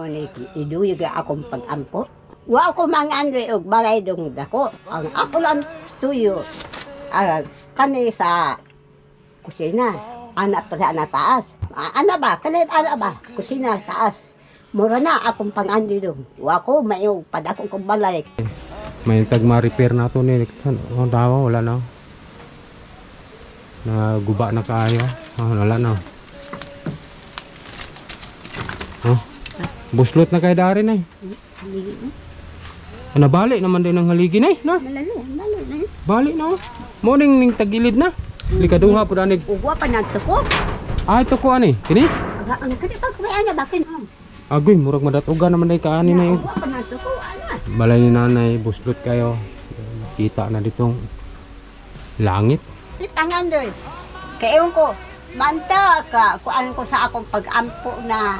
Ni iduyog akong pag-ampo. Wa ko mangandoy og balay dong dako. Ang ako lang tuyo kani sa kusina. Ana pa sa ana taas. Ana ba? Kani ana ba? Kusina taas. Mura na akong pang-andoy dong. Wa ko mayo padako kong balay. May tag ma-repair na to ni. Oh, dawa wala na. Naguba na kaayo. Ah, wala na. Oh. Buslot na kay dari na. Ah, nabali naman din ang haligi na eh. Na. Malali, malali na. Bali na oh. Morning ning tagilid na. Likaduha pud anig. Ugwa pa nang tuko. Ah, ito ko ani. Kini? Ang kani pa kumay ana ba kin? Agoy, murag madatugan naman day kaani na yun. Ugwa pa nang tuko ana. Balay ni nanay, buslot kayo. Kita na ditong langit. Di pangandoy. Kay ewan ko, manta ka kuan ko sa akong pag-ampo na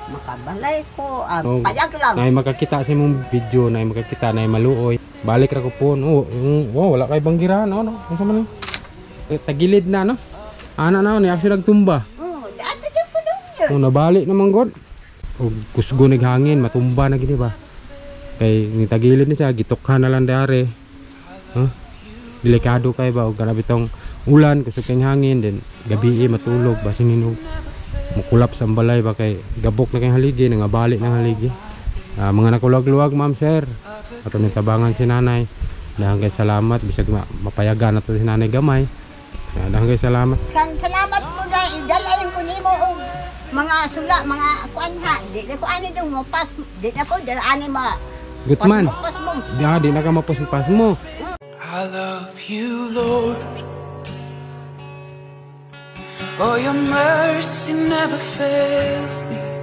makabalay ko, Oh, payag lang. Nay makakita sa imong video, nay makakita, nay maluoy. Balik ra ko po. Oh, wala kay banggirahan, oh, no. Unsa man ni? Eh, tagilid na, no? Ana na, ni actually nagtumba. Oh, dato di po dong yun. Oh, nabali naman god. Og kusgo nig hangin, matumba na gini ba. Kay ni tagilid ni siya, gitukhan na lang dari. Huh? Delikado kay ba og kana bitong ulan, kusog kay hangin, then gabi eh, matulog basin hinog. Mukulap sa balay ba kay gabok na kay haligi, nangabali ng haligi. Ah, mga nakulagluwag, ma'am, sir. Ato ning tabangan si nanay. Dahil kay salamat bisag mapayagan nato si nanay gamay. Ah, dahil kay salamat. Kan salamat po na idalain ko nimo og mga sula, mga kuan ha. Di na ko ani dong mo pas, di na ko dala ani ma. Gutman. Pas mo. Di na ka mapaspas mo. I love you, Lord. Oh, your mercy never fails me.